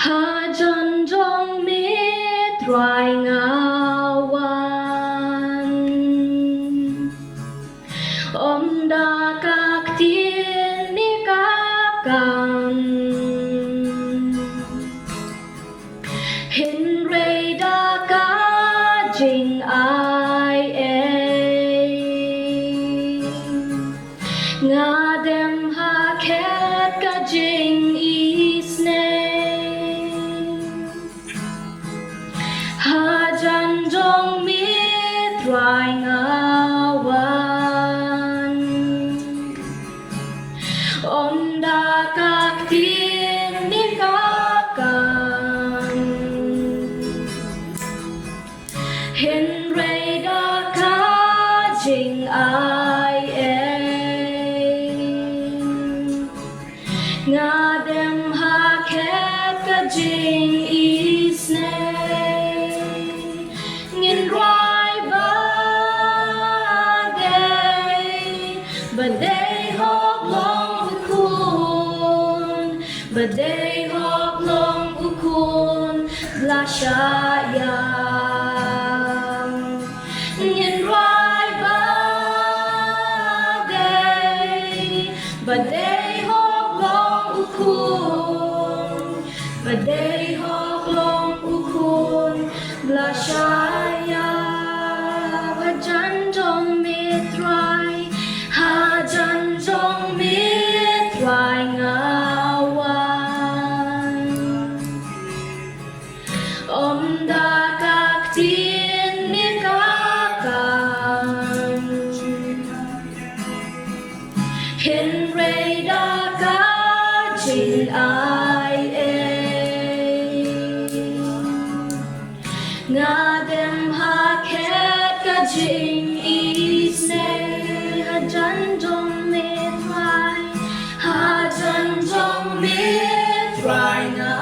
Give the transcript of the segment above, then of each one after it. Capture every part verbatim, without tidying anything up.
Hajan jong me Trai nga wan, ym da ka ktien ne ka kam, hynrei da ka jingai ei. Nga dem ha khet ka jingisynei. Hajan jong me Trai nga wan, ym da ka ktien ne ka kam, hynrei da ka jingai ei. Nga dem ha khet ka jingisynei. Ngin rwai ba dei, ba dei hok long u khun, ba dei hok long u khun ba la shah ïam. Ngin rwai ba dei, ba dei hok long u khun, ba dei hok long u khun ba la shah ïam. Hajan jong me Trai, hajan jong me Trai nga wan, ym da ka ktien ne ka kam, hynrei da ka jingai ei. Nga dem ha khet ka jingisynei. Hajan jong me Trai, hajan jong me Trai nga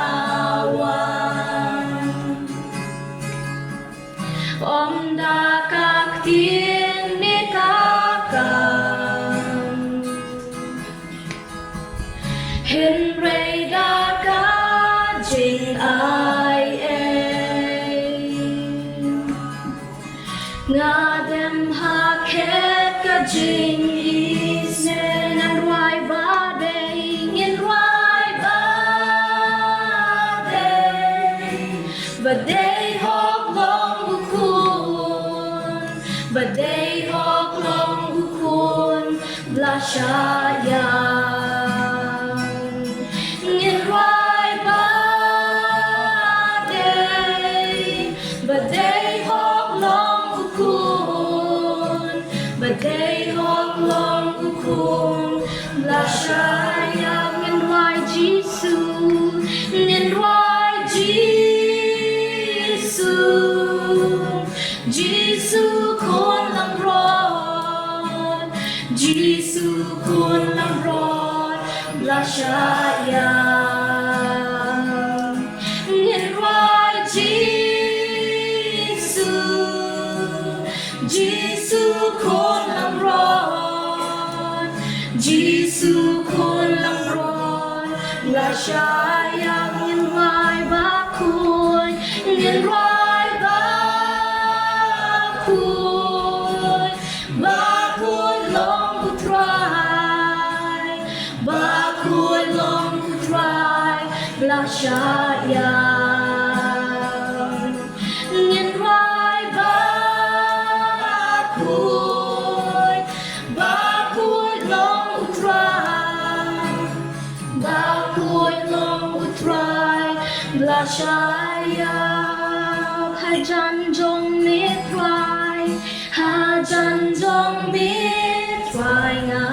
wan, ym da ka ktien ne ka kam, hynrei da ka jingai ei. Nga dem ha khet ka jingisynei. Ngin rwai ba dei, ngin rwai ba dei, ba dei hok long u khun, ba dei hok long u khun ba la shah ïam. Ngin rwai ba dei, ba dei hok long u khun, ba dei hok long u khun ba la shah ïam. Ngin rwai Jisu, ngin rwai Jisu, Jisu khun langbrot, Jisu khun langbrot ba la shah ïam. Ngin rwai Jisu, Jisu khun langbrot, Jisu khun langbrot ba la shah ïam. Ngin rwai ba khuid, ngin rwai ba khuid, ba khuid long u Trai, ba khuid long u Trai ba la shah ïam. Ngin rwai ba khuid, ba khuid long u Trai, ba khuid long u Trai ba la shah ïam. Hajan jong me Trai, hajan jong me Trai nga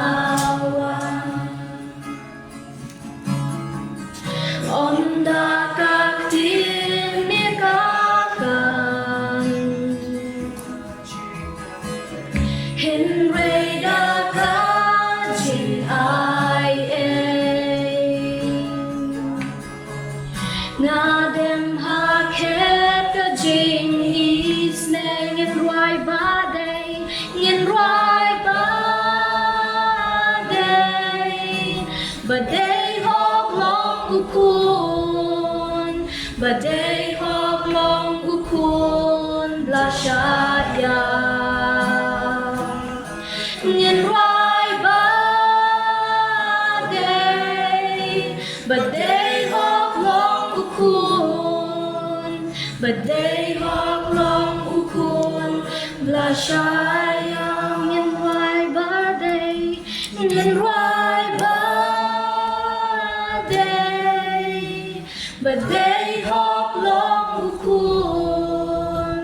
wan, ym da ka ktien ne ka kam, hynrei da ka jingai ei. Nga dem ha khet ka jingisynei. Ngin rwai ba dei, ngin rwai ba dei, ba dei hok long u khun, Ba dei hok long u khun ba la shah ïa. Ngin rwai ba dei, ba dei hok long u khun, ba dei hok long u khun ba la shah ïa. Ngin rwai ba dei, ngin rwai ba dei, ba dei hok long u khun,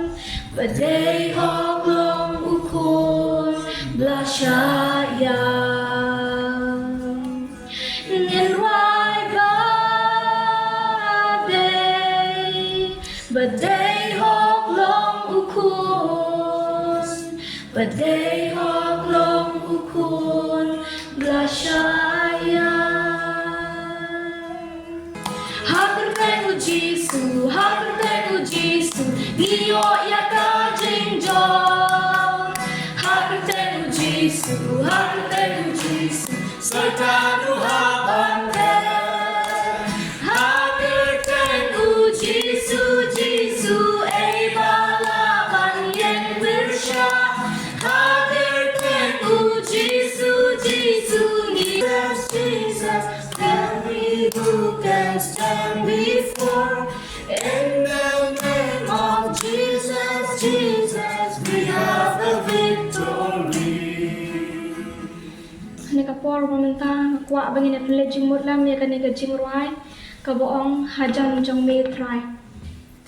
ba dei hok long u khun ba la shah ïa. Ngin rwai ba dei, ba dei hok long u khun, ba dei hok long u khun ba la shah ïa. Ha kyrteng u Jisu, ha kyrteng u Jisu, ngi ïoh ïa ka jingjop. Ha kyrteng u Jisu, ha kyrteng u Jisu, Satan u hap ban rem. Ha kyrteng u Jisu, Jisu, ei ba lah ban ïeng pyrshah. Ha kyrteng u Jisu, Jisu, ngi. Jesus, tell me who can stand before. In the name of Jesus, Jesus, we have the victory. Hane ka por ba mynta nga kwah ba ngin ïa pynleit jingmut lem ïa kane ka jingrwai kaba ong Hajan jong me Trai.